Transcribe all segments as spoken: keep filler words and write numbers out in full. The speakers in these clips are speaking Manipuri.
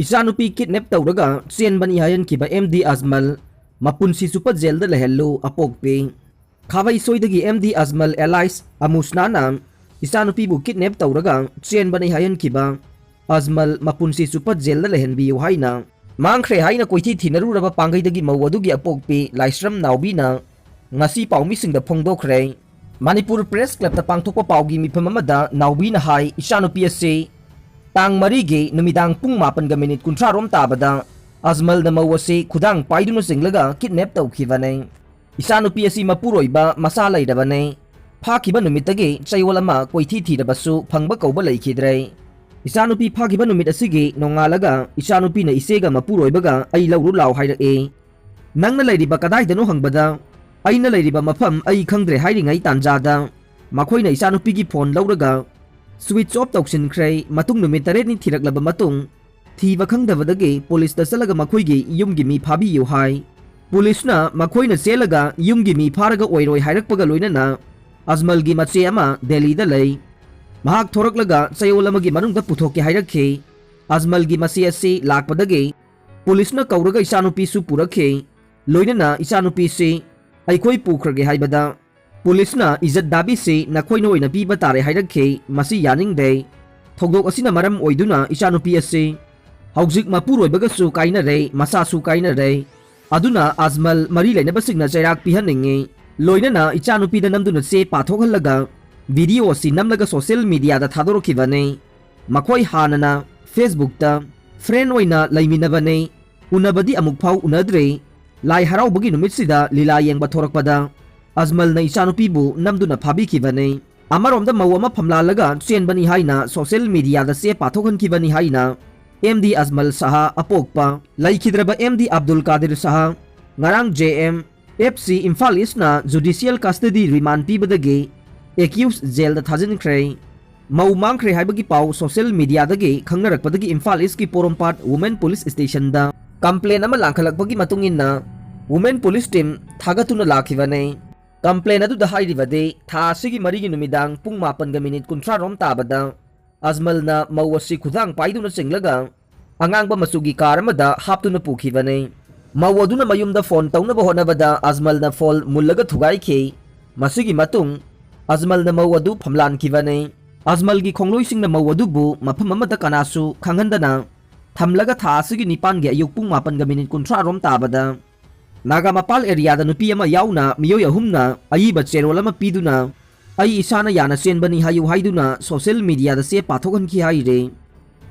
ꯏꯆꯥꯅꯨꯄꯤ ꯀꯤꯗꯅꯦꯞ ꯇꯧꯔꯒ ꯆꯦꯟꯕꯅꯤ ꯍꯥꯏꯍꯟꯈꯤꯕ ꯑꯦꯝ ꯗꯤ ꯑꯖꯃꯜ, ꯃꯄꯨꯟꯁꯤ ꯆꯨꯞꯄ ꯖꯦꯜꯗ ꯂꯩꯍꯜꯂꯨ ꯑꯄꯣꯛꯄꯤ꯫ ꯈꯥꯕꯩ ꯁꯣꯏꯗꯒꯤ ꯑꯦꯝ ꯗꯤ ꯑꯖꯃꯜ alias ꯑꯃꯨꯁꯅꯥꯅ ꯏꯆꯥꯅꯨꯄꯤꯕꯨ ꯀꯤꯗꯅꯦꯞ ꯇꯧꯔꯒ ꯆꯦꯟꯕꯅꯤ ꯍꯥꯏꯍꯟꯈꯤꯕ ꯑꯖꯃꯜ ꯃꯄꯨꯟꯁꯤ ꯆꯨꯞꯄ ꯖꯦꯜꯗ ꯂꯩꯍꯟꯕꯤꯌꯨ ꯍꯥꯏꯅ ꯃꯥꯡꯈ꯭ꯔꯦ ꯍꯥꯏꯅ ꯀꯣꯏꯊꯤ ꯊꯤꯅꯔꯨꯔꯕ ꯄꯥꯡꯒꯩꯗꯒꯤ ꯃꯧ ꯑꯗꯨꯒꯤ ꯑꯄꯣꯛꯄꯤ ꯂꯥꯏꯁ꯭ꯔꯝ ꯅꯥꯎꯕꯤꯅ ꯉꯁꯤ ꯄꯥꯎꯃꯤꯁꯤꯡꯗ ꯐꯣꯡꯗꯣꯛꯈ꯭ꯔꯦ꯫ ꯃꯅꯤꯄꯨꯔ ꯄ꯭ꯔꯦꯁ ꯀ꯭ꯂꯕꯇ ꯄꯥꯡꯊꯣꯛꯄ ꯄꯥꯎꯒꯤ ꯃꯤꯐꯝ ꯑꯃꯗ ꯅꯥꯎꯕꯤꯅ ꯍꯥꯏ, ꯏꯆꯥꯅꯨꯄꯤ ꯑꯁꯤ ꯇꯥꯡ ꯃꯔꯤꯒꯤ ꯅꯨꯃꯤꯗꯥꯡ ꯄꯨꯡ ꯃꯥꯄꯟꯒ ꯃꯤꯅꯤꯠ ꯀꯨꯟꯊ꯭ꯔꯥ ꯔꯣꯝ ꯇꯥꯕꯗ ꯑꯖꯃꯜꯅ ꯃꯧ ꯑꯁꯤ ꯈꯨꯗꯥꯡ ꯄꯥꯏꯗꯨꯅ ꯆꯤꯡꯂꯒ ꯀꯤꯗꯅꯦꯞ ꯇꯧꯈꯤꯕꯅꯤ꯫ ꯏꯆꯥꯅꯨꯄꯤ ꯑꯁꯤ ꯃꯄꯨꯔꯣꯏꯕ ꯃꯆꯥ ꯂꯩꯔꯕꯅꯤ꯫ ꯐꯥꯈꯤꯕ ꯅꯨꯃꯤꯠꯇꯒꯤ ꯆꯌꯣꯜ ꯑꯃ ꯀꯣꯏꯊꯤ ꯊꯤꯔꯕꯁꯨ ꯐꯪꯕ ꯀꯧꯕ ꯂꯩꯈꯤꯗ꯭ꯔꯦ꯫ ꯏꯆꯥꯅꯨꯄꯤ ꯐꯥꯈꯤꯕ ꯅꯨꯃꯤꯠ ꯑꯁꯤꯒꯤ ꯅꯣꯡꯉꯥꯜꯂꯒ ꯏꯆꯥꯅꯨꯄꯤꯅ ꯏꯆꯦꯒ ꯃꯄꯨꯔꯣꯏꯕꯒ ꯑꯩ ꯂꯧꯔꯨ ꯂꯥꯎ ꯍꯥꯏꯔꯛꯏ꯫ ꯅꯪꯅ ꯂꯩꯔꯤꯕ ꯀꯗꯥꯏꯗꯅꯣ ꯍꯪꯕꯗ, ꯑꯩꯅ ꯂꯩꯔꯤꯕ ꯃꯐꯝ ꯑꯩ ꯈꯪꯗ꯭ꯔꯦ ꯍꯥꯏꯔꯤꯉꯩ ꯇꯥꯟꯖꯥꯗ ꯃꯈꯣꯏꯅ ꯏꯆꯥꯅꯨꯄꯤꯒꯤ ꯐꯣꯟ ꯂꯧꯔꯒ switch off ꯇꯧꯁꯤꯟꯈ꯭ꯔꯦ꯫ ꯃꯇꯨꯡ ꯅꯨꯃꯤꯠ ꯇꯔꯦꯠꯅꯤ ꯊꯤꯔꯛꯂꯕ ꯃꯇꯨꯡ, ꯊꯤꯕ ꯈꯪꯗꯕꯗꯒꯤ ꯄꯨꯂꯤꯁꯇ ꯆꯠꯂꯒ ꯃꯈꯣꯏꯒꯤ ꯌꯨꯝꯒꯤ ꯃꯤ ꯐꯥꯕꯤꯌꯨ ꯍꯥꯏ꯫ ꯄꯨꯂꯤꯁꯅ ꯃꯈꯣꯏꯅ ꯆꯦꯜꯂꯒ ꯌꯨꯝꯒꯤ ꯃꯤ ꯐꯥꯔꯒ ꯑꯣꯏꯔꯣꯏ ꯍꯥꯏꯔꯛꯄꯒ ꯂꯣꯏꯅꯅ ꯑꯖꯃꯜꯒꯤ ꯃꯆꯦ ꯑꯃ ꯗꯦꯜꯂꯤꯗ ꯂꯩ꯫ ꯃꯍꯥꯛ ꯊꯣꯔꯛꯂꯒ ꯆꯌꯣꯜ ꯑꯃꯒꯤ ꯃꯅꯨꯡꯗ ꯄꯨꯊꯣꯛꯀꯦ ꯍꯥꯏꯔꯛꯈꯤ꯫ ꯑꯖꯃꯜꯒꯤ ꯃꯆꯦ ꯑꯁꯤ ꯂꯥꯛꯄꯗꯒꯤ ꯄꯨꯂꯤꯁꯅ ꯀꯧꯔꯒ ꯏꯆꯥꯅꯨꯄꯤꯁꯨ ꯄꯨꯔꯛꯈꯤ꯫ ꯂꯣꯏꯅꯅ ꯏꯆꯥꯅꯨꯄꯤꯁꯤ ꯑꯩꯈꯣꯏ ꯄꯨꯈ꯭ꯔꯒꯦ ꯍꯥꯏꯕꯗ ꯄꯨꯂꯤꯁꯅ ꯏꯖꯠ ꯗꯥꯕꯤꯁꯤ ꯅꯈꯣꯏꯅ ꯑꯣꯏꯅ ꯄꯤꯕ ꯇꯥꯔꯦ ꯍꯥꯏꯔꯛꯈꯤ꯫ ꯃꯁꯤ ꯌꯥꯅꯤꯡꯗꯦ꯫ ꯊꯧꯗꯣꯛ ꯑꯁꯤꯅ ꯃꯔꯝ ꯑꯣꯏꯗꯨꯅ ꯏꯆꯥꯅꯨꯄꯤ ꯑꯁꯤ ꯍꯧꯖꯤꯛ ꯃꯄꯨꯔꯣꯏꯕꯒꯁꯨ ꯀꯥꯏꯅꯔꯦ, ꯃꯆꯥꯁꯨ ꯀꯥꯏꯅꯔꯦ꯫ ꯑꯗꯨꯅ ꯑꯖꯃꯜ ꯃꯔꯤ ꯂꯩꯅꯕꯁꯤꯡꯅ ꯆꯩꯔꯥꯛ ꯄꯤꯍꯟꯅꯤꯡꯉꯤ꯫ ꯂꯣꯏꯅꯅ ꯏꯆꯥꯅꯨꯄꯤꯗ ꯅꯝꯗꯨꯅ ꯆꯦ ꯄꯥꯊꯣꯛꯍꯜꯂꯒ ꯚꯤꯗꯤꯑꯣ ꯑꯁꯤ ꯅꯝꯂꯒ ꯁꯣꯁꯤꯌꯦꯜ ꯃꯤꯗꯤꯌꯥꯗ ꯊꯥꯗꯣꯔꯛꯈꯤꯕꯅꯤ꯫ ꯃꯈꯣꯏ ꯍꯥꯟꯅꯅ ꯐꯦꯁꯕꯨꯛꯇ ꯐ꯭ꯔꯦꯟ ꯑꯣꯏꯅ ꯂꯩꯃꯤꯟꯅꯕꯅꯤ, ꯎꯅꯕꯗꯤ ꯑꯃꯨꯛ ꯐꯥꯎ ꯎꯅꯗ꯭ꯔꯤ꯫ ꯂꯥꯏ ꯍꯔꯥꯎꯕꯒꯤ ꯅꯨꯃꯤꯠꯁꯤꯗ ꯂꯤꯂꯥ ꯌꯦꯡꯕ ꯊꯣꯔꯛꯄꯗ ꯑꯖꯃꯜꯅ ꯏꯆꯥꯅꯨꯄꯤꯕꯨ ꯅꯝꯗꯨꯅ ꯐꯥꯕꯤꯈꯤꯕꯅꯤ꯫ ꯑꯃꯔꯣꯝꯗ ꯃꯧ ꯑꯃ ꯐꯝꯂꯥꯜꯂꯒ ꯆꯦꯟꯕꯅꯤ ꯍꯥꯏꯅ ꯁꯣꯁꯤꯌꯦꯜ ꯃꯤꯗꯤꯌꯥꯗ ꯆꯦ ꯄꯥꯊꯣꯛꯍꯟꯈꯤꯕꯅꯤ ꯍꯥꯏꯅ ꯑꯦꯝ ꯗꯤ ꯑꯖꯃꯜ ꯁꯍꯥ ꯑꯄꯣꯛꯄ ꯂꯩꯈꯤꯗ꯭ꯔꯕ ꯑꯦꯝ ꯗꯤ ꯑꯕꯗꯨꯜ ꯀꯥꯗꯤꯔ ꯁꯍꯥ ꯉꯔꯥꯡ J M F C Imphal ꯏꯁꯅ ꯖꯨꯗꯤꯁꯤꯌꯦꯜ ꯀꯁꯇꯗꯤ ꯔꯤꯃꯥꯟ ꯄꯤꯕꯗꯒꯤ ꯑꯦꯀ꯭ꯌꯨꯁ ꯖꯦꯜꯗ ꯊꯥꯖꯤꯟꯈ꯭ꯔꯦ꯫ ꯃꯧ ꯃꯥꯡꯈ꯭ꯔꯦ ꯍꯥꯏꯕꯒꯤ ꯄꯥꯎ ꯁꯣꯁꯤꯌꯦꯜ ꯃꯤꯗꯤꯌꯥꯗꯒꯤ ꯈꯪꯅꯔꯛꯄꯗꯒꯤ ꯏꯝꯐꯥꯜ ꯏꯁꯀꯤ ꯄꯣꯔꯣꯝꯄꯥꯠ ꯋꯨꯃꯦꯟ ꯄꯨꯂꯤꯁ ꯁ꯭ꯇꯦꯁꯟꯗ ꯀꯝꯄ꯭ꯂꯦꯟ ꯑꯃ ꯂꯥꯡꯈꯠꯂꯛꯄꯒꯤ ꯃꯇꯨꯡ ꯏꯟꯅ ꯋꯨꯃꯦꯟ ꯄꯨꯂꯤꯁ ꯇꯤꯝ ꯊꯥꯒꯠꯇꯨꯅ ꯂꯥꯛꯈꯤꯕꯅꯤ꯫ ꯀꯝꯄ꯭ꯂꯦꯟ ꯑꯗꯨꯗ ꯍꯥꯏꯔꯤꯕꯗꯤ ꯊꯥ ꯑꯁꯤꯒꯤ ꯃꯔꯤꯒꯤ ꯅꯨꯃꯤꯗꯥꯡ ꯄꯨꯡ ꯃꯥꯄꯟꯒ ꯃꯤꯅꯤꯠ ꯀꯨꯟꯊ꯭ꯔꯥ ꯔꯣꯝ ꯇꯥꯕꯗ ꯑꯖꯃꯜꯅ ꯃꯧ ꯑꯁꯤ ꯈꯨꯗꯥꯡ ꯄꯥꯏꯗꯨꯅ ꯆꯤꯡꯂꯒ ꯑꯉꯥꯡꯕ ꯃꯆꯨꯒꯤ ꯀꯥꯔ ꯑꯃꯗ ꯍꯥꯞꯇꯨꯅ ꯄꯨꯈꯤꯕꯅꯤ꯫ ꯃꯧ ꯑꯗꯨꯅ ꯃꯌꯨꯝꯗ ꯐꯣꯟ ꯇꯧꯅꯕ ꯍꯣꯠꯅꯕꯗ ꯑꯖꯃꯜꯅ ꯐꯣꯟ ꯃꯨꯜꯂꯒ ꯊꯨꯒꯥꯏꯈꯤ꯫ ꯃꯁꯤꯒꯤ ꯃꯇꯨꯡ ꯑꯖꯃꯜꯅ ꯃꯧ ꯑꯗꯨ ꯐꯝꯂꯥꯟꯈꯤꯕꯅꯤ꯫ ꯑꯖꯃꯜꯒꯤ ꯈꯣꯡꯂꯣꯏꯁꯤꯡꯅ ꯃꯧ ꯑꯗꯨꯕꯨ ꯃꯐꯝ ꯑꯃꯗ ꯀꯅꯥꯁꯨ ꯈꯪꯍꯟꯗꯅ ꯊꯝꯂꯒ ꯊꯥ ꯑꯁꯤꯒꯤ ꯅꯤꯄꯥꯟꯒꯤ ꯑꯌꯨꯛ ꯄꯨꯡ ꯃꯥꯄꯟꯒ ꯃꯤꯅꯤꯠ ꯀꯨꯟꯊ꯭ꯔꯥ ꯔꯣꯝ ꯇꯥꯕꯗ ꯅꯥꯒꯥꯃꯄꯥꯜ ꯑꯦꯔꯤꯌꯥꯗ ꯅꯨꯄꯤ ꯑꯃ ꯌꯥꯎꯅ ꯃꯤꯑꯣꯏ ꯑꯍꯨꯝꯅ ꯑꯏꯕ ꯆꯦꯔꯣꯜ ꯑꯃ ꯄꯤꯗꯨꯅ "ꯑꯩ ꯏꯁꯥꯅ ꯌꯥꯅ ꯆꯦꯟꯕꯅꯤ" ꯍꯥꯏꯌꯨ ꯍꯥꯏꯗꯨꯅ ꯁꯣꯁꯤꯌꯦꯜ ꯃꯤꯗꯤꯌꯥꯗ ꯆꯦ ꯄꯥꯊꯣꯛꯍꯟꯈꯤ ꯍꯥꯏꯔꯦ꯫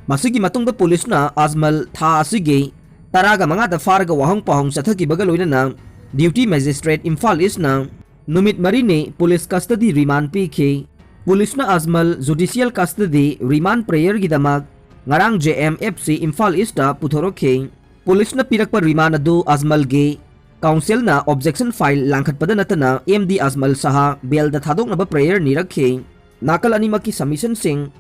ꯃꯁꯤꯒꯤ ꯃꯇꯨꯡꯗ ꯄꯨꯂꯤꯁꯅ ꯑꯖꯃꯜ ꯊꯥ ꯑꯁꯤꯒꯤ ꯇꯔꯥꯒ ꯃꯉꯥꯗ ꯐꯥꯔꯒ ꯋꯥꯍꯪ ꯄꯥꯎꯍꯪ ꯆꯠꯊꯈꯤꯕꯒ ꯂꯣꯏꯅꯅ ꯗ꯭ꯌꯨꯇꯤ ꯃꯦꯖꯤꯁꯇ꯭ꯔꯦꯠ ꯏꯝꯐꯥꯜ ꯏꯁꯅ ꯅꯨꯃꯤꯠ ꯃꯔꯤꯅꯤ ꯄꯨꯂꯤꯁ ꯀꯁꯇꯗꯤ ꯔꯤꯃꯥꯟ ꯄꯤꯈꯤ꯫ ꯄꯨꯂꯤꯁꯅ ꯑꯖꯃꯜ ꯖꯨꯗꯤꯁꯤꯌꯦꯜ ꯀꯁꯇꯗꯤ ꯔꯤꯃꯥꯟ ꯄ꯭ꯔꯦꯌꯔꯒꯤꯗꯃꯛ ꯉꯔꯥꯡ J M F C Imphal east ꯄꯨꯊꯣꯔꯛꯈꯤ꯫ ꯄꯨꯂꯤꯁꯅ ꯄꯤꯔꯛꯄ ꯔꯤꯃꯥꯟ ꯑꯗꯨ ꯑꯖꯃꯜꯒꯤ ꯀꯥꯎꯟꯁꯤꯜꯅ ꯑꯣꯕꯖꯦꯛꯁꯟ ꯐꯥꯏꯜ ꯂꯥꯡꯈꯠꯄꯗ ꯅꯠꯇꯅ ꯑꯦꯝ ꯗꯤ ꯑꯖꯃꯜ ꯁꯍꯥ ꯕꯦꯜꯗ ꯊꯥꯗꯣꯛꯅꯕ ꯄ꯭ꯔꯦꯌꯔ ꯅꯤꯔꯛꯈꯤ꯫ ꯅꯥꯀꯜ ꯑꯅꯤꯃꯛꯀꯤ ꯁꯕꯃꯤꯁꯟꯁꯤꯡ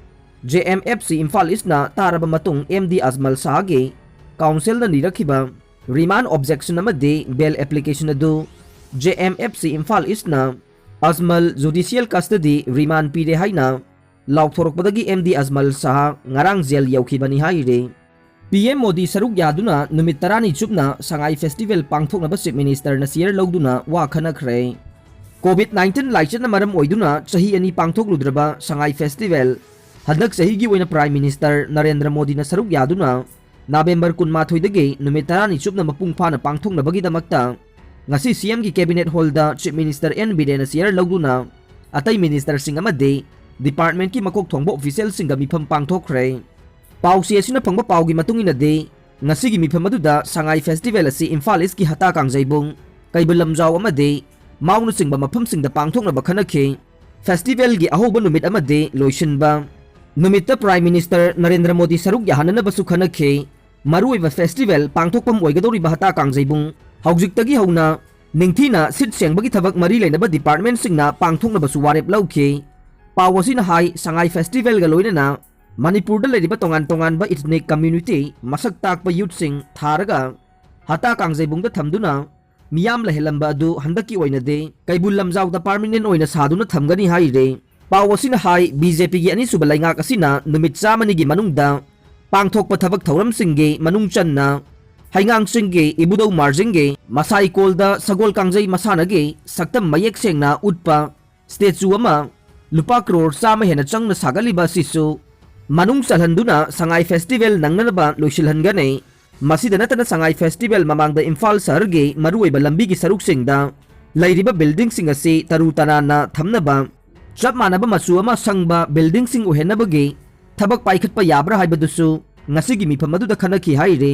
J M F C Imphal ꯏꯁꯅ ꯇꯥꯔꯕ ꯃꯇꯨꯡ ꯑꯦꯝ ꯗꯤ ꯑꯖꯃꯜ ꯁꯍꯥꯒꯤ ꯀꯥꯎꯟꯁꯤꯜꯅ ꯅꯤꯔꯛꯈꯤꯕ ꯔꯤꯃꯥꯟ ꯑꯣꯕꯖꯦꯛꯁꯟ ꯑꯃꯗꯤ ꯕꯦꯜ ꯑꯦꯄ꯭ꯂꯤꯀꯦꯁꯟ ꯑꯗꯨ J M F C Imphal ꯏꯁꯅ ꯑꯖꯃꯜ ꯖꯨꯗꯤꯁꯤꯌꯦꯜ ꯀꯁꯇꯗꯤ ꯔꯤꯃꯥꯟ ꯄꯤꯔꯦ ꯍꯥꯏꯅ ꯂꯥꯎꯊꯣꯔꯛꯄꯗꯒꯤ ꯑꯦꯝ ꯗꯤ ꯑꯖꯃꯜ ꯁꯍꯥ ꯉꯔꯥꯡ ꯖꯦꯜ ꯌꯧꯈꯤꯕꯅꯤ ꯍꯥꯏꯔꯤ꯫ ꯄꯤ ꯑꯦꯝ ꯃꯣꯗꯤ ꯁꯔꯨꯛ ꯌꯥꯗꯨꯅ ꯅꯨꯃꯤꯠ ꯇꯔꯥꯅꯤ ꯆꯨꯞꯅ ꯁꯉꯥꯏ ꯐꯦꯁꯇꯤꯚꯦꯜ ꯄꯥꯡꯊꯣꯛꯅꯕ ꯆꯤꯐ ꯃꯤꯅꯤꯁꯇꯔꯅ ꯆꯤꯌꯔ ꯂꯧꯗꯨꯅ ꯋꯥ ꯈꯟꯅꯈ꯭ꯔꯦ꯫ ꯀꯣꯚꯤꯗ ꯅꯥꯏꯟꯇꯤꯟ ꯂꯥꯏꯆꯠꯅ ꯃꯔꯝ ꯑꯣꯏꯗꯨꯅ ꯆꯍꯤ ꯑꯅꯤ ꯄꯥꯡꯊꯣꯛꯂꯨꯗ꯭ꯔꯕ ꯁꯉꯥꯏ ꯐꯦꯁꯇꯤꯚꯦꯜ ꯍꯟꯗꯛ ꯆꯍꯤꯒꯤ ꯑꯣꯏꯅ ꯄ꯭ꯔꯥꯏꯝ ꯃꯤꯅꯤꯁꯇꯔ ꯅꯔꯦꯟꯗ꯭ꯔ ꯃꯣꯗꯤꯅ ꯁꯔꯨꯛ ꯌꯥꯗꯨꯅ ꯅꯕꯦꯝꯕꯔ ꯀꯨꯟꯃꯥꯊꯣꯏꯗꯒꯤ ꯅꯨꯃꯤꯠ ꯇꯔꯥꯅꯤ ꯆꯨꯞꯅ ꯃꯄꯨꯡ ꯐꯥꯅ ꯄꯥꯡꯊꯣꯛꯅꯕꯒꯤꯗꯃꯛꯇ ꯉꯁꯤ ꯁꯤ ꯑꯦꯝꯒꯤ ꯀꯦꯕꯤꯅꯦꯠ ꯍꯣꯜꯗ ꯆꯤꯐ ꯃꯤꯅꯤꯁꯇꯔ ꯑꯦꯟ ꯕꯤꯔꯦꯟꯅ ꯆꯤꯌꯔ ꯂꯧꯗꯨꯅ ꯑꯇꯩ ꯃꯤꯅꯤꯁꯇꯔꯁꯤꯡ ꯑꯃꯗꯤ ꯗꯤꯄꯥꯔꯠꯃꯦꯟꯠꯀꯤ ꯃꯀꯣꯛ ꯊꯣꯡꯕ ꯑꯣꯐꯤꯁꯤꯌꯦꯜꯁꯤꯡꯒ ꯃꯤꯐꯝ ꯄꯥꯡꯊꯣꯛꯈ꯭ꯔꯦ꯫ ꯄꯥꯎꯆꯦ ꯑꯁꯤꯅ ꯐꯪꯕ ꯄꯥꯎꯒꯤ ꯃꯇꯨꯡ ꯏꯟꯅꯗꯤ, ꯉꯁꯤꯒꯤ ꯃꯤꯐꯝ ꯑꯗꯨꯗ ꯁꯉꯥꯏ ꯐꯦꯁꯇꯤꯚꯦꯜ ꯑꯁꯤ ꯏꯝꯐꯥꯜ ꯏꯁꯀꯤ ꯍꯇꯥ ꯀꯥꯡꯖꯩꯕꯨꯡ, ꯀꯩꯕꯨꯜ ꯂꯝꯖꯥꯎ ꯑꯃꯗꯤ ꯃꯥꯎꯅꯆꯤꯡꯕ ꯃꯐꯝꯁꯤꯡꯗ ꯄꯥꯡꯊꯣꯛꯅꯕ ꯈꯟꯅꯈꯤ꯫ ꯐꯦꯁꯇꯤꯚꯦꯜꯒꯤ ꯑꯍꯧꯕ ꯅꯨꯃꯤꯠ ꯑꯃꯗꯤ ꯂꯣꯏꯁꯤꯟꯕ ꯅꯨꯃꯤꯠꯇ ꯄ꯭ꯔꯥꯏꯝ ꯃꯤꯅꯤꯁꯇꯔ ꯅꯔꯦꯟꯗ꯭ꯔ ꯃꯣꯗꯤ ꯁꯔꯨꯛ ꯌꯥꯍꯟꯅꯅꯕꯁꯨ ꯈꯟꯅꯈꯤ꯫ ꯃꯔꯨꯑꯣꯏꯕ ꯐꯦꯁꯇꯤꯚꯦꯜ ꯄꯥꯡꯊꯣꯛꯐꯝ ꯑꯣꯏꯒꯗꯧꯔꯤꯕ ꯍꯇꯥ ꯀꯥꯡꯖꯩꯕꯨꯡ ꯍꯧꯖꯤꯛꯇꯒꯤ ꯍꯧꯅ ꯅꯤꯡꯊꯤꯅ ꯁꯤꯠ ꯁꯦꯡꯕꯒꯤ ꯊꯕꯛ ꯃꯔꯤ ꯂꯩꯅꯕ ꯗꯤꯄꯥꯔꯠꯃꯦꯟꯠꯁꯤꯡꯅ ꯄꯥꯡꯊꯣꯛꯅꯕꯁꯨ ꯋꯥꯔꯦꯞ ꯂꯧꯈꯤ꯫ ꯄꯥꯎ ꯑꯁꯤꯅ ꯍꯥꯏ, ꯁꯉꯥꯏ ꯐꯦꯁꯇꯤꯚꯦꯜꯒ ꯂꯣꯏꯅꯅ ꯃꯅꯤꯄꯨꯔꯗ ꯂꯩꯔꯤꯕ ꯇꯣꯉꯥꯟ ꯇꯣꯉꯥꯟꯕ ꯏꯊꯅꯤꯛ ꯀꯝꯃ꯭ꯌꯨꯅꯤꯇꯤ ꯃꯁꯛ ꯇꯥꯛꯄ ꯌꯨꯠꯁꯤꯡ ꯊꯥꯔꯒ ꯍꯇꯥ ꯀꯥꯡꯖꯩꯕꯨꯡꯗ ꯊꯝꯗꯨꯅ ꯃꯤꯌꯥꯝ ꯂꯩꯍꯜꯂꯝꯕ ꯑꯗꯨ ꯍꯟꯗꯛꯀꯤ ꯑꯣꯏꯅꯗꯤ ꯀꯩꯕꯨꯜ ꯂꯝꯖꯥꯎꯗ ꯄꯥꯔꯃꯤꯅꯦꯟ ꯑꯣꯏꯅ ꯁꯥꯗꯨꯅ ꯊꯝꯒꯅꯤ ꯍꯥꯏꯔꯤ꯫ ꯄꯥꯎ ꯑꯁꯤꯅ ꯍꯥꯏ, ꯕꯤ ꯖꯦ ꯄꯤꯒꯤ ꯑꯅꯤꯁꯨꯕ ꯂꯩꯉꯥꯛ ꯑꯁꯤꯅ ꯅꯨꯃꯤꯠ ꯆꯥꯝꯃꯅꯤꯒꯤ ꯃꯅꯨꯡꯗ ꯄꯥꯡꯊꯣꯛꯄ ꯊꯕꯛ ꯊꯧꯔꯝꯁꯤꯡꯒꯤ ꯃꯅꯨꯡ ꯆꯟꯅ ꯍꯩꯉꯥꯡꯁꯤꯡꯒꯤ ꯏꯕꯨꯙꯧ ꯃꯥꯔꯖꯤꯡꯒꯤ ꯃꯁꯥ ꯏꯀꯣꯜꯗ ꯁꯒꯣꯜ ꯀꯥꯡꯖꯩ ꯃꯁꯥꯟꯅꯒꯤ ꯁꯛꯇꯝ ꯃꯌꯦꯛ ꯁꯦꯡꯅ ꯎꯠꯄ statue ꯑꯃ ꯂꯨꯄꯥ ꯀ꯭ꯔꯣꯔ ꯆꯥꯝꯃ ꯍꯦꯟꯅ ꯆꯪꯅ ꯁꯥꯒꯠꯂꯤꯕ ꯑꯁꯤꯁꯨ ꯃꯅꯨꯡ ꯆꯜꯍꯟꯗꯨꯅ ꯁꯉꯥꯏ festival ꯅꯪꯅꯅꯕ ꯂꯣꯏꯁꯤꯜꯍꯟꯒꯅꯤ꯫ ꯃꯁꯤꯗ ꯅꯠꯇꯅ ꯁꯉꯥꯏ festival ꯃꯃꯥꯡꯗ ꯏꯝꯐꯥꯜ ꯁꯍꯔꯒꯤ ꯃꯔꯨꯑꯣꯏꯕ ꯂꯝꯕꯤꯒꯤ ꯁꯔꯨꯛꯁꯤꯡꯗ ꯂꯩꯔꯤꯕ buildingꯁꯤꯡ ꯑꯁꯤ ꯇꯔꯨ ꯇꯅꯥꯟꯅ ꯊꯝꯅꯕ ꯆꯞ ꯃꯥꯟꯅꯕ ꯃꯆꯨ ꯑꯃ ꯁꯪꯕ buildingꯁꯤꯡ ꯑꯣꯏꯍꯟꯅꯕꯒꯤ ꯊꯕꯛ ꯄꯥꯏꯈꯠꯄ ꯌꯥꯕ꯭ꯔꯥ ꯍꯥꯏꯕꯗꯨꯁꯨ ꯉꯁꯤꯒꯤ ꯃꯤꯐꯝ ꯑꯗꯨꯗ ꯈꯟꯅꯈꯤ ꯍꯥꯏꯔꯤ꯫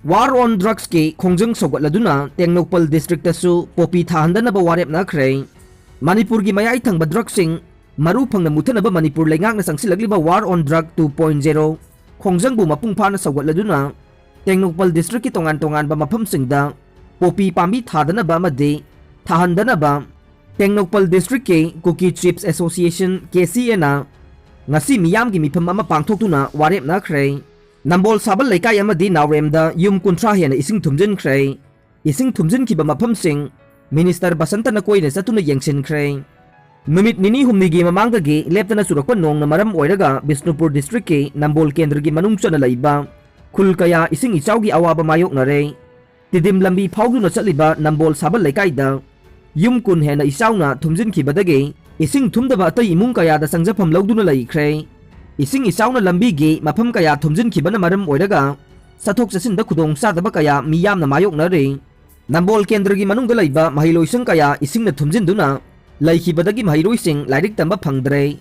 War on Drugsꯀꯤ ꯈꯣꯡꯖꯪ ꯁꯧꯒꯠꯂꯗꯨꯅ ꯇꯦꯡꯅꯧꯄꯜ districtꯇꯁꯨ ꯄꯣꯄꯤ ꯊꯥꯍꯟꯗꯅꯕ ꯋꯥꯔꯦꯞꯅꯈ꯭ꯔꯦ꯫ ꯃꯅꯤꯄꯨꯔꯒꯤ ꯃꯌꯥꯏ ꯊꯪꯕ drugꯁꯤꯡ ꯃꯔꯨ ꯐꯪꯅ ꯃꯨꯊꯠꯅꯕ ꯃꯅꯤꯄꯨꯔ ꯂꯩꯉꯥꯛꯅ ꯆꯪꯁꯤꯜꯂꯛꯂꯤꯕ War on Drug two point zero ꯈꯣꯡꯖꯪꯕꯨ ꯃꯄꯨꯡ ꯐꯥꯅ ꯁꯧꯒꯠꯂꯗꯨꯅ ꯇꯦꯡꯅꯧꯄꯜ districtꯀꯤ ꯇꯣꯉꯥꯟ ꯇꯣꯉꯥꯟꯕ ꯃꯐꯝꯁꯤꯡꯗ ꯄꯣꯄꯤ ꯄꯥꯝꯕꯤ ꯊꯥꯗꯅꯕ ꯑꯃꯗꯤ ꯊꯥꯍꯟꯗꯅꯕ ꯇꯦꯡꯅꯧꯄꯜ districtꯀꯤ Kuki Chiefs Association, KCAꯅ ꯉꯁꯤ ꯃꯤꯌꯥꯝꯒꯤ ꯃꯤꯐꯝ ꯑꯃ ꯄꯥꯡꯊꯣꯛꯇꯨꯅ ꯋꯥꯔꯦꯞꯅꯈ꯭ꯔꯦ꯫ ꯅꯝꯕꯣꯜ ꯁꯥꯕꯜ ꯂꯩꯀꯥꯏ ꯑꯃꯗꯤ ꯅꯥꯎꯔꯦꯝꯗ ꯌꯨꯝ ꯀꯨꯟꯊ꯭ꯔꯥ ꯍꯦꯟꯅ ꯏꯁꯤꯡ ꯊꯨꯝꯖꯤꯟꯈ꯭ꯔꯦ꯫ ꯏꯁꯤꯡ ꯊꯨꯝꯖꯤꯟꯈꯤꯕ ꯃꯐꯝꯁꯤꯡ Minister ꯕꯁꯟꯇꯅ ꯀꯣꯏꯅ ꯆꯠꯇꯨꯅ ꯌꯦꯡꯁꯤꯟꯈ꯭ꯔꯦ꯫ ꯅꯨꯃꯤꯠ ꯅꯤꯅꯤ ꯍꯨꯝꯅꯤꯒꯤ ꯃꯃꯥꯡꯗꯒꯤ ꯂꯦꯞꯇꯅ ꯆꯨꯔꯛꯄ ꯅꯣꯡꯅ ꯃꯔꯝ ꯑꯣꯏꯔꯒ ꯕꯤꯁꯅꯨꯄꯨꯔ districtꯀꯤ ꯅꯝꯕꯣꯜ ꯀꯦꯟꯗ꯭ꯔꯒꯤ ꯃꯅꯨꯡ ꯆꯟꯅ ꯂꯩꯕ ꯈꯨꯜ ꯀꯌꯥ ꯏꯁꯤꯡ ꯏꯆꯥꯎꯒꯤ ꯑꯋꯥꯕ ꯃꯥꯌꯣꯛꯅꯔꯦ꯫ ꯇꯤꯗꯤꯝ ꯂꯝꯕꯤ ꯐꯥꯎꯗꯨꯅ ꯆꯠꯂꯤꯕ ꯅꯝꯕꯣꯜ ꯁꯥꯕꯜ ꯂꯩꯀꯥꯏꯗ ꯌꯨꯝ ꯀꯨꯟ ꯍꯦꯟꯅ ꯏꯆꯥꯎꯅ ꯊꯨꯝꯖꯤꯟꯈꯤꯕꯗꯒꯤ ꯏꯁꯤꯡ ꯊꯨꯝꯗꯕ ꯑꯇꯩ ꯏꯃꯨꯡ ꯀꯌꯥꯗ ꯆꯪꯖꯐꯝ ꯂꯧꯗꯨꯅ ꯂꯩꯈ꯭ꯔꯦ꯫ ꯏꯁꯤꯡ ꯏꯆꯥꯎꯅ ꯂꯝꯕꯤꯒꯤ ꯃꯐꯝ ꯀꯌꯥ ꯊꯨꯝꯖꯤꯟꯈꯤꯕꯅ ꯃꯔꯝ ꯑꯣꯏꯔꯒ ꯆꯠꯊꯣꯛ ꯆꯠꯁꯤꯟꯗ ꯈꯨꯗꯣꯡꯆꯥꯗꯕ ꯀꯌꯥ ꯃꯤꯌꯥꯝꯅ ꯃꯥꯌꯣꯛꯅꯔꯤ꯫ ꯅꯝꯕꯣꯜ ꯀꯦꯟꯗ꯭ꯔꯒꯤ ꯃꯅꯨꯡꯗ ꯂꯩꯕ ꯃꯍꯩꯂꯣꯏꯁꯪ ꯀꯌꯥ ꯏꯁꯤꯡꯅ ꯊꯨꯝꯖꯤꯟꯗꯨꯅ ꯂꯩꯈꯤꯕꯗꯒꯤ ꯃꯍꯩꯔꯣꯏꯁꯤꯡ ꯂꯥꯏꯔꯤꯛ ꯇꯝꯕ ꯐꯪꯗ꯭ꯔꯦ꯫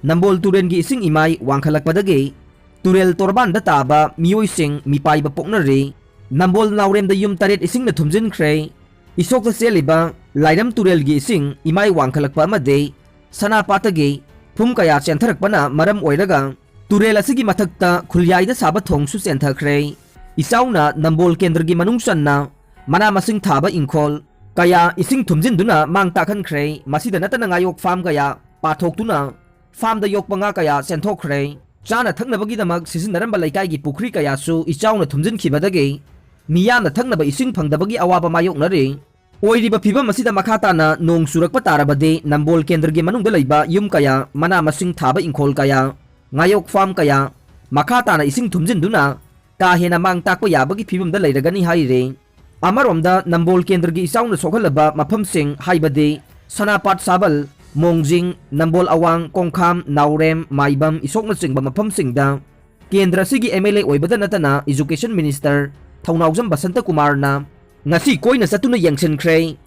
ꯅꯝꯕꯣꯜ ꯇꯨꯔꯦꯜꯒꯤ ꯏꯁꯤꯡ ꯏꯃꯥꯏ ꯋꯥꯡꯈꯠꯂꯛꯄꯗꯒꯤ ꯇꯨꯔꯦꯜ ꯇꯣꯔꯕꯥꯟꯗ ꯇꯥꯕ ꯃꯤꯑꯣꯏꯁꯤꯡ ꯃꯤꯄꯥꯏꯕ ꯄꯣꯛꯅꯔꯤ꯫ ꯅꯝꯕꯣꯜ ꯅꯥꯎꯔꯦꯝꯗ ꯌꯨꯝ ꯇꯔꯦꯠ ꯏꯁꯤꯡꯅ ꯊꯨꯝꯖꯤꯟꯈ꯭ꯔꯦ꯫ ꯏꯁꯣꯛꯇ ꯆꯦꯜꯂꯤꯕ ꯂꯥꯏꯔꯝ ꯇꯨꯔꯦꯜꯒꯤ ꯏꯁꯤꯡ ꯏꯃꯥꯏ ꯋꯥꯡꯈꯠꯂꯛꯄ ꯑꯃꯗꯤ ꯁꯅꯥꯄꯥꯠꯇꯒꯤ ꯐꯨꯝ ꯀꯌꯥ ꯆꯦꯟꯊꯔꯛꯄꯅ ꯃꯔꯝ ꯑꯣꯏꯔꯒ ꯇꯨꯔꯦꯜ ꯑꯁꯤꯒꯤ ꯃꯊꯛꯇ ꯈꯨꯜꯌꯥꯏꯗ ꯁꯥꯕ ꯊꯣꯡꯁꯨ ꯆꯦꯟꯊꯈ꯭ꯔꯦ꯫ ꯏꯆꯥꯎꯅ ꯅꯝꯕꯣꯜ ꯀꯦꯟꯗ꯭ꯔꯒꯤ ꯃꯅꯨꯡ ꯆꯟꯅ ꯃꯅꯥ ꯃꯁꯤꯡ ꯊꯥꯕ ꯏꯪꯈꯣꯜ ꯀꯌꯥ ꯏꯁꯤꯡ ꯊꯨꯝꯖꯤꯟꯗꯨꯅ ꯃꯥꯡ ꯇꯥꯛꯍꯟꯈ꯭ꯔꯦ꯫ ꯃꯁꯤꯗ ꯅꯠꯇꯅ ꯉꯥꯌꯣꯛ ꯐꯥꯝ ꯀꯌꯥ ꯄꯥꯊꯣꯛꯇꯨꯅ ꯐꯥꯝꯗ ꯌꯣꯛꯄ ꯉꯥ ꯀꯌꯥ ꯆꯦꯟꯊꯣꯛꯈ꯭ꯔꯦ꯫ ꯆꯥꯅ ꯊꯛꯅꯕꯒꯤꯗꯃꯛ ꯁꯤꯖꯤꯟꯅꯔꯝꯕ ꯂꯩꯀꯥꯏꯒꯤ ꯄꯨꯈ꯭ꯔꯤ ꯀꯌꯥꯁꯨ ꯏꯆꯥꯎꯅ ꯊꯨꯝꯖꯤꯟꯈꯤꯕꯗꯒꯤ ꯃꯤꯌꯥꯝꯅ ꯊꯛꯅꯕ ꯏꯁꯤꯡ ꯐꯪꯗꯕꯒꯤ ꯑꯋꯥꯕ ꯃꯥꯌꯣꯛꯅꯔꯤ꯫ ꯑꯣꯏꯔꯤꯕ ꯐꯤꯚꯝ ꯑꯁꯤꯗ ꯃꯈꯥ ꯇꯥꯅ ꯅꯣꯡ ꯆꯨꯔꯛꯄ ꯇꯥꯔꯕꯗꯤ ꯅꯝꯕꯣꯜ ꯀꯦꯟꯗ꯭ꯔꯒꯤ ꯃꯅꯨꯡꯗ ꯂꯩꯕ ꯌꯨꯝ ꯀꯌꯥ, ꯃꯅꯥ ꯃꯁꯤꯡ ꯊꯥꯕ ꯏꯪꯈꯣꯜ ꯀꯌꯥ, ꯉꯥꯌꯣꯛ ꯐꯥꯝ ꯀꯌꯥ, ꯃꯈꯥ ꯇꯥꯅ ꯏꯁꯤꯡ ꯊꯨꯝꯖꯤꯟꯗꯨꯅ ꯀꯥ ꯍꯦꯟꯅ ꯃꯥꯡ ꯇꯥꯛꯄ ꯌꯥꯕꯒꯤ ꯐꯤꯕꯝꯗ ꯂꯩꯔꯒꯅꯤ ꯍꯥꯏꯔꯤ꯫ ꯑꯃꯔꯣꯝꯗ ꯅꯝꯕꯣꯜ ꯀꯦꯟꯗ꯭ꯔꯒꯤ ꯏꯆꯥꯎꯅ ꯁꯣꯛꯍꯜꯂꯕ ꯃꯐꯝꯁꯤꯡ ꯍꯥꯏꯕꯗꯤ ꯁꯅꯥꯄꯥꯠ ꯁꯥꯕꯜ, ꯃꯣꯡꯖꯤꯡ, ꯅꯝꯕꯣꯜ ꯑꯋꯥꯡ, ꯀꯣꯡꯈꯥꯝ, ꯅꯥꯎꯔꯦꯝ, ꯃꯥꯏꯕꯝ, ꯏꯁꯣꯛꯅꯆꯤꯡꯕ ꯃꯐꯝꯁꯤꯡꯗ ꯀꯦꯟꯗ꯭ꯔ ꯑꯁꯤꯒꯤ ꯑꯦꯝ ꯑꯦꯜ ꯑꯦ ꯑꯣꯏꯕꯗ ꯅꯠꯇꯅ ꯏꯖꯨꯀꯦꯁꯟ ꯃꯤꯅꯤꯁꯇꯔ ꯊꯧꯅꯥꯎꯖꯝ ꯕꯁꯟꯇ ꯀꯨꯃꯥꯔꯅ ꯉꯁꯤ ꯀꯣꯏꯅ ꯆꯠꯇꯨꯅ ꯌꯦꯡꯁꯤꯟꯈ꯭ꯔꯦ꯫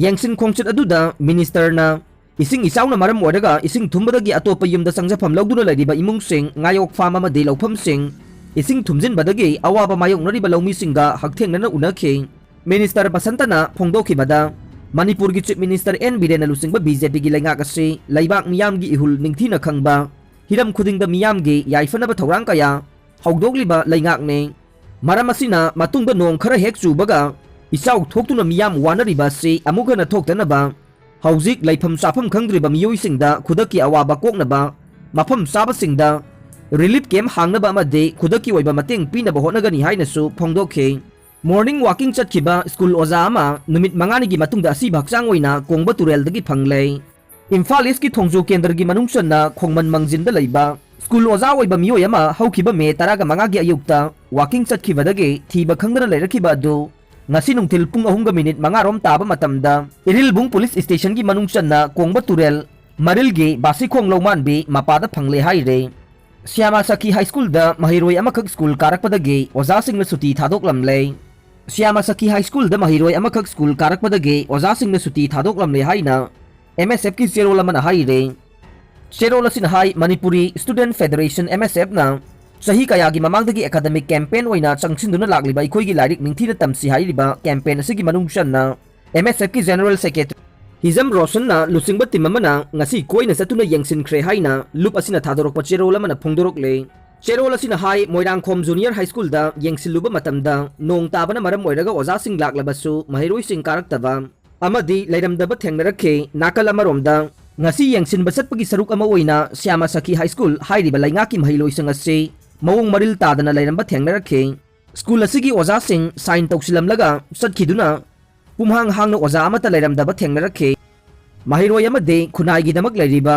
ꯌꯦꯡꯁꯤꯟ ꯈꯣꯡꯆꯠ ꯑꯗꯨꯗ ꯃꯤꯅꯤꯁꯇꯔꯅ ꯏꯁꯤꯡ ꯏꯆꯥꯎꯅ ꯃꯔꯝ ꯑꯣꯏꯔꯒ ꯏꯁꯤꯡ ꯊꯨꯝꯕꯗꯒꯤ ꯑꯇꯣꯞꯄ ꯌꯨꯝꯗ ꯆꯪꯖꯐꯝ ꯂꯧꯗꯨꯅ ꯂꯩꯔꯤꯕ ꯏꯃꯨꯡꯁꯤꯡ, ꯉꯥꯌꯣꯛ ꯐꯥꯝ ꯑꯃꯗꯤ ꯂꯧꯐꯝꯁꯤꯡ ꯏꯁꯤꯡ ꯊꯨꯝꯖꯤꯟꯕꯗꯒꯤ ꯑꯋꯥꯕ ꯃꯥꯌꯣꯛꯅꯔꯤꯕ ꯂꯧꯃꯤꯁꯤꯡꯒ ꯍꯛꯊꯦꯡꯅꯅ ꯎꯅꯈꯤ꯫ ꯃꯤꯅꯤꯁꯇꯔ ꯕꯁꯟꯇꯅ ꯐꯣꯡꯗꯣꯛꯈꯤꯕꯗ, ꯃꯅꯤꯄꯨꯔꯒꯤ ꯆꯤꯐ ꯃꯤꯅꯤꯁꯇꯔ ꯑꯦꯟ ꯕꯤꯔꯦꯟꯅ ꯂꯨꯆꯤꯡꯕ ꯕꯤ ꯖꯦ ꯄꯤꯒꯤ ꯂꯩꯉꯥꯛ ꯑꯁꯤ ꯂꯩꯕꯥꯛ ꯃꯤꯌꯥꯝꯒꯤ ꯏꯍꯨꯜ ꯅꯤꯡꯊꯤꯅ ꯈꯪꯕ, ꯍꯤꯔꯝ ꯈꯨꯗꯤꯡꯗ ꯃꯤꯌꯥꯝꯒꯤ ꯌꯥꯏꯐꯅꯕ ꯊꯧꯔꯥꯡ ꯀꯌꯥ ꯍꯧꯗꯣꯛꯂꯤꯕ ꯂꯩꯉꯥꯛꯅꯤ꯫ ꯃꯔꯝ ꯑꯁꯤꯅ ꯃꯇꯨꯡꯗ ꯅꯣꯡ ꯈꯔ ꯍꯦꯛ ꯆꯨꯕꯒ ꯏꯆꯥꯎ ꯊꯣꯛꯇꯨꯅ ꯃꯤꯌꯥꯝ ꯋꯥꯅꯔꯤꯕ ꯑꯁꯤ ꯑꯃꯨꯛ ꯍꯟꯅ ꯊꯣꯛꯇꯅꯕ ꯍꯧꯖꯤꯛ ꯂꯩꯐꯝ ꯆꯥꯐꯝ ꯈꯪꯗ꯭ꯔꯤꯕ ꯃꯤꯑꯣꯏꯁꯤꯡꯗ ꯈꯨꯗꯛꯀꯤ ꯑꯋꯥꯕ ꯀꯣꯛꯅꯕ ꯃꯐꯝ ꯆꯥꯕꯁꯤꯡꯗ ꯔꯤꯂꯤꯐ ꯀꯦꯝꯞ ꯍꯥꯡꯅꯕ ꯑꯃꯗꯤ ꯈꯨꯗꯛꯀꯤ ꯑꯣꯏꯕ ꯃꯇꯦꯡ ꯄꯤꯅꯕ ꯍꯣꯠꯅꯒꯅꯤ ꯍꯥꯏꯅꯁꯨ ꯐꯣꯡꯗꯣꯛꯈꯤ꯫ ꯃꯣꯔꯅꯤꯡ ꯋꯥꯀꯤꯡ ꯆꯠꯈꯤꯕ ꯁ꯭ꯀꯨꯜ ꯑꯣꯖꯥ ꯑꯃ ꯅꯨꯃꯤꯠ ꯃꯉꯥꯅꯤꯒꯤ ꯃꯇꯨꯡꯗ ꯑꯁꯤꯕ ꯍꯛꯆꯥꯡ ꯑꯣꯏꯅ ꯀꯣꯡꯕ ꯇꯨꯔꯦꯜꯗꯒꯤ ꯐꯪꯂꯦ꯫ ꯏꯝꯐꯥꯜ ꯏꯁꯀꯤ ꯊꯣꯡꯖꯨ ꯀꯦꯟꯗ꯭ꯔꯒꯤ ꯃꯅꯨꯡ ꯆꯟꯅ ꯈꯣꯡꯃꯟ ꯃꯥꯡꯖꯤꯟꯗ ꯂꯩꯕ ꯁ꯭ꯀꯨꯜ ꯑꯣꯖꯥ ꯑꯣꯏꯕ ꯃꯤꯑꯣꯏ ꯑꯃ ꯍꯧꯈꯤꯕ ꯃꯦ ꯇꯔꯥꯃꯉꯥꯒꯤ ꯑꯌꯨꯛꯇ ꯋꯥꯀꯤꯡ ꯆꯠꯈꯤꯕꯗꯒꯤ ꯊꯤꯕ ꯈꯪꯗꯅ ꯂꯩꯔꯛꯈꯤꯕ ꯑꯗꯨ ꯉꯁꯤ ꯅꯨꯡꯊꯤꯜ ꯄꯨꯡ ꯑꯍꯨꯝꯒ ꯃꯤꯅꯤꯠ ꯃꯉꯥ ꯔꯣꯝ ꯇꯥꯕ ꯃꯇꯝꯗ ꯏꯔꯤꯜꯕꯨꯡ ꯄꯨꯂꯤꯁ ꯁ꯭ꯇꯦꯁꯟꯒꯤ ꯃꯅꯨꯡ ꯆꯟꯅ ꯀꯣꯡꯕ ꯇꯨꯔꯦꯜ ꯃꯔꯤꯜꯒꯤ ꯕꯥꯁꯤꯈꯣꯡ ꯂꯧꯃꯥꯟꯕꯤ ꯃꯄꯥꯗ ꯐꯪꯂꯦ ꯍꯥꯏꯔꯦ꯫ ꯁ꯭ꯌꯥꯃꯥ ꯁꯈꯤ ꯍꯥꯏ ꯁ꯭ꯀꯨꯜꯗ ꯃꯍꯩꯔꯣꯏ ꯑꯃꯈꯛ ꯁ꯭ꯀꯨꯜ ꯀꯥꯔꯛꯄꯗꯒꯤ ꯑꯣꯖꯥꯁꯤꯡꯅ ꯁꯨꯇꯤ ꯊꯥꯗꯣꯛꯂꯝꯂꯦ꯫ ꯁ꯭ꯌꯥꯃꯥ ꯁꯈꯤ ꯍꯥꯏ ꯁ꯭ꯀꯨꯜꯗ ꯃꯍꯩꯔꯣꯏ ꯑꯃꯈꯛ ꯁ꯭ꯀꯨꯜ ꯀꯥꯔꯛꯄꯗꯒꯤ ꯑꯣꯖꯥꯁꯤꯡꯅ ꯁꯨꯇꯤ ꯊꯥꯗꯣꯛꯂꯝꯂꯦ ꯍꯥꯏꯅ ꯑꯦꯝ ꯑꯦꯁ ꯑꯦꯐꯀꯤ ꯆꯦꯔꯣꯜ ꯑꯃꯅ ꯍꯥꯏꯔꯦ꯫ ꯆꯦꯔꯣꯜ ꯑꯁꯤꯅ ꯍꯥꯏ, ꯃꯅꯤꯄꯨꯔꯤ ꯁ꯭ꯇꯨꯗꯦꯟꯠ ꯐꯦꯗꯔꯦꯁꯟ, ꯑꯦꯝ ꯑꯦꯁ ꯑꯦꯐꯅ ꯆꯍꯤ ꯀꯌꯥꯒꯤ ꯃꯃꯥꯡꯗꯒꯤ ꯑꯦꯀꯥꯗꯃꯤꯛ ꯀꯦꯝꯄꯦꯟ ꯑꯣꯏꯅ ꯆꯪꯁꯤꯟꯗꯨꯅ ꯂꯥꯛꯂꯤꯕ ꯑꯩꯈꯣꯏꯒꯤ ꯂꯥꯏꯔꯤꯛ ꯅꯤꯡꯊꯤꯅ ꯇꯝꯁꯤ ꯍꯥꯏꯔꯤꯕ ꯀꯦꯝꯄꯦꯟ ꯑꯁꯤꯒꯤ ꯃꯅꯨꯡ ꯆꯟꯅ ꯑꯦꯝ ꯑꯦꯁ ꯑꯦꯐꯀꯤ ꯖꯦꯅꯔꯦꯜ ꯁꯦꯀ꯭ꯔꯦꯇꯔꯤ ꯍꯤꯖꯝ ꯔꯣꯁꯟꯅ ꯂꯨꯆꯤꯡꯕ ꯇꯤꯝ ꯑꯃꯅ ꯉꯁꯤ ꯀꯣꯏꯅ ꯆꯠꯇꯨꯅ ꯌꯦꯡꯁꯤꯟꯈ꯭ꯔꯦ ꯍꯥꯏꯅ ꯂꯨꯞ ꯑꯁꯤꯅ ꯊꯥꯗꯣꯔꯛꯄ ꯆꯦꯔꯣꯜ ꯑꯃꯅ ꯐꯣꯡꯗꯣꯔꯛꯂꯦ꯫ ꯆꯦꯔꯣꯜ ꯑꯁꯤꯅ ꯍꯥꯏ, ꯃꯣꯏꯔꯥꯡꯈꯣꯝ ꯖꯨꯅꯤꯌꯔ ꯍꯥꯏ ꯁ꯭ꯀꯨꯜꯗ ꯌꯦꯡꯁꯤꯜꯂꯨꯕ ꯃꯇꯝꯗ ꯅꯣꯡ ꯇꯥꯕꯅ ꯃꯔꯝ ꯑꯣꯏꯔꯒ ꯑꯣꯖꯥꯁꯤꯡ ꯂꯥꯛꯂꯕꯁꯨ ꯃꯍꯩꯔꯣꯏꯁꯤꯡ ꯀꯥꯔꯛꯇꯕ ꯑꯃꯗꯤ ꯂꯩꯔꯝꯗꯕ ꯊꯦꯡꯅꯔꯛꯈꯤ꯫ ꯅꯥꯀꯜ ꯑꯃꯔꯣꯝꯗ, ꯉꯁꯤ ꯌꯦꯡꯁꯤꯟꯕ ꯆꯠꯄꯒꯤ ꯁꯔꯨꯛ ꯑꯃ ꯑꯣꯏꯅ ꯁ꯭ꯌꯥꯃꯥ ꯁꯈꯤ ꯍꯥꯏ ꯁ꯭ꯀꯨꯜ ꯍꯥꯏꯔꯤꯕ ꯂꯩꯉꯥꯛꯀꯤ ꯃꯍꯩꯂꯣꯏꯁꯪ ꯑꯁꯤ ꯃꯑꯣꯡ ꯃꯔꯤꯜ ꯇꯥꯗꯅ ꯂꯩꯔꯝꯕ ꯊꯦꯡꯅꯔꯛꯈꯤ꯫ ꯁ꯭ꯀꯨꯜ ꯑꯁꯤꯒꯤ ꯑꯣꯖꯥꯁꯤꯡ ꯁꯥꯏꯟ ꯇꯧꯁꯤꯜꯂꯝꯂꯒ ꯆꯠꯈꯤꯗꯨꯅ ꯄꯨꯝꯍꯥꯡ ꯍꯥꯡꯅ ꯑꯣꯖꯥ ꯑꯃꯠꯇ ꯂꯩꯔꯝꯗꯕ ꯊꯦꯡꯅꯔꯛꯈꯤ꯫ ꯃꯍꯩꯔꯣꯏ ꯑꯃꯗꯤ ꯈꯨꯟꯅꯥꯏꯒꯤꯗꯃꯛ ꯂꯩꯔꯤꯕ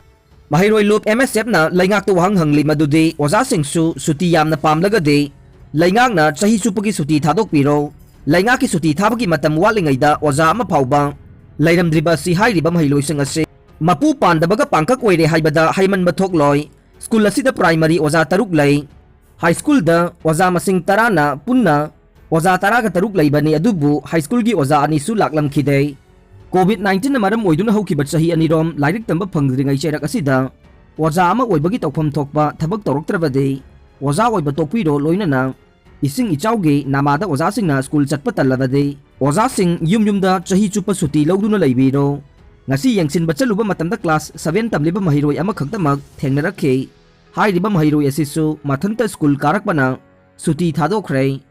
ꯃꯍꯩꯔꯣꯏ ꯂꯨꯞ ꯑꯦꯝ ꯑꯦꯁ ꯑꯦꯐꯅ ꯂꯩꯉꯥꯛꯇ ꯋꯥꯍꯪ ꯍꯪꯂꯤ, ꯃꯗꯨꯗꯤ ꯑꯣꯖꯥꯁꯤꯡꯁꯨ ꯁꯨꯇꯤ ꯌꯥꯝꯅ ꯄꯥꯝꯂꯒꯗꯤ ꯂꯩꯉꯥꯛꯅ ꯆꯍꯤ ꯆꯨꯞꯄꯒꯤ ꯁꯨꯇꯤ ꯊꯥꯗꯣꯛꯄꯤꯔꯣ꯫ ꯂꯩꯉꯥꯛꯀꯤ ꯁꯨꯇꯤ ꯊꯥꯕꯒꯤ ꯃꯇꯝ ꯋꯥꯠꯂꯤꯉꯩꯗ ꯑꯣꯖꯥ ꯑꯃ ꯐꯥꯎꯕ ꯂꯩꯔꯝꯗ꯭ꯔꯤꯕ ꯑꯁꯤ ꯍꯥꯏꯔꯤꯕ ꯃꯍꯩꯔꯣꯏꯁꯤꯡ ꯑꯁꯤ ꯃꯄꯨ ꯄꯥꯟꯗꯕꯒ ꯄꯥꯡꯀꯛ ꯑꯣꯏꯔꯦ ꯍꯥꯏꯕꯗ ꯍꯥꯏꯃꯟꯕ ꯊꯣꯛꯂꯣꯏ꯫ ꯁ꯭ꯀꯨꯜ ꯑꯁꯤꯗ ꯄ꯭ꯔꯥꯏꯃꯔꯤ ꯑꯣꯖꯥ ꯇꯔꯨꯛ ꯂꯩ꯫ ꯍꯥꯏ ꯁ꯭ꯀꯨꯜꯗ ꯑꯣꯖꯥ ꯃꯁꯤꯡ ꯇꯔꯥꯅ ꯄꯨꯟꯅ ꯑꯣꯖꯥ ꯇꯔꯥꯒ ꯇꯔꯨꯛ ꯂꯩꯕꯅꯤ, ꯑꯗꯨꯕꯨ ꯍꯥꯏ ꯁ꯭ꯀꯨꯜꯒꯤ ꯑꯣꯖꯥ ꯑꯅꯤꯁꯨ ꯂꯥꯛꯂꯝꯈꯤꯗꯦ꯫ ꯀꯣꯚꯤꯗ ꯅꯥꯏꯟꯇꯤꯟꯅ ꯃꯔꯝ ꯑꯣꯏꯗꯨꯅ ꯍꯧꯈꯤꯕ ꯆꯍꯤ ꯑꯅꯤꯔꯣꯝ ꯂꯥꯏꯔꯤꯛ ꯇꯝꯕ ꯐꯪꯗ꯭ꯔꯤꯉꯩ ꯆꯩꯔꯛ ꯑꯁꯤꯗ ꯑꯣꯖꯥ ꯑꯃ ꯑꯣꯏꯕꯒꯤ ꯇꯧꯐꯝ ꯊꯣꯛꯄ ꯊꯕꯛ ꯇꯧꯔꯛꯇ꯭ꯔꯕꯗꯤ ꯑꯣꯖꯥ ꯑꯣꯏꯕ ꯇꯣꯛꯄꯤꯔꯣ, ꯂꯣꯏꯅꯅ ꯏꯁꯤꯡ ꯏꯆꯥꯎꯒꯤ ꯅꯥꯃꯥꯗ ꯑꯣꯖꯥꯁꯤꯡꯅ ꯁ꯭ꯀꯨꯜ ꯆꯠꯄ ꯇꯜꯂꯕꯗꯤ ꯑꯣꯖꯥꯁꯤꯡ ꯌꯨꯝ ꯌꯨꯝꯗ ꯆꯍꯤ ꯆꯨꯞꯄ ꯁꯨꯇꯤ ꯂꯧꯗꯨꯅ ꯂꯩꯕꯤꯔꯣ꯫ ꯉꯁꯤ ꯌꯦꯡꯁꯤꯟꯕ ꯆꯠꯂꯨꯕ ꯃꯇꯝꯗ ꯀ꯭ꯂꯥꯁ ꯁꯚꯦꯟ ꯇꯝꯂꯤꯕ ꯃꯍꯩꯔꯣꯏ ꯑꯃꯈꯛꯇꯃꯛ ꯊꯦꯡꯅꯔꯛꯈꯤ꯫ ꯍꯥꯏꯔꯤꯕ ꯃꯍꯩꯔꯣꯏ ꯑꯁꯤꯁꯨ ꯃꯊꯟꯇ ꯁ꯭ꯀꯨꯜ ꯀꯥꯔꯛꯄꯅ ꯁꯨꯇꯤ ꯊꯥꯗꯣꯛꯈ꯭ꯔꯦ꯫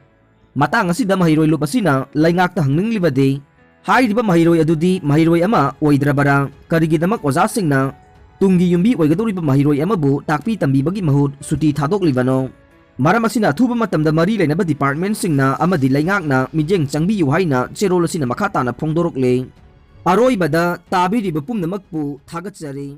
ꯃꯇꯥꯡ ꯑꯁꯤꯗ ꯃꯍꯩꯔꯣꯏ ꯂꯨꯞ ꯑꯁꯤꯅ ꯂꯩꯉꯥꯛꯇ ꯍꯪꯅꯤꯡꯂꯤꯕꯗꯤ, ꯍꯥꯏꯔꯤꯕ ꯃꯍꯩꯔꯣꯏ ꯑꯗꯨꯗꯤ ꯃꯍꯩꯔꯣꯏ ꯑꯃ ꯑꯣꯏꯗ꯭ꯔꯕꯔꯥ? ꯀꯔꯤꯒꯤꯗꯃꯛ ꯑꯣꯖꯥꯁꯤꯡꯅ ꯇꯨꯡꯒꯤ ꯌꯨꯝꯕꯤ ꯑꯣꯏꯒꯗꯧꯔꯤꯕ ꯃꯍꯩꯔꯣꯏ ꯑꯃꯕꯨ ꯇꯥꯛꯄꯤ ꯇꯝꯕꯤꯕꯒꯤ ꯃꯍꯨꯠ ꯁꯨꯇꯤ ꯊꯥꯗꯣꯛꯂꯤꯕꯅꯣ? ꯃꯔꯝ ꯑꯁꯤꯅ ꯑꯊꯨꯕ ꯃꯇꯝꯗ ꯃꯔꯤ ꯂꯩꯅꯕ ꯗꯤꯄꯥꯔꯠꯃꯦꯟꯁꯤꯡꯅ ꯑꯃꯗꯤ ꯂꯩꯉꯥꯛꯅ ꯃꯤꯠꯌꯦꯡ ꯆꯪꯕꯤꯌꯨ ꯍꯥꯏꯅ ꯆꯦꯔꯣꯜ ꯑꯁꯤꯅ ꯃꯈꯥ ꯇꯥꯅ ꯐꯣꯡꯗꯣꯔꯛꯂꯤ꯫ ꯑꯔꯣꯏꯕꯗ ꯇꯥꯕꯤꯔꯤꯕ ꯄꯨꯝꯅꯃꯛꯄꯨ ꯊꯥꯒꯠꯆꯔꯤ꯫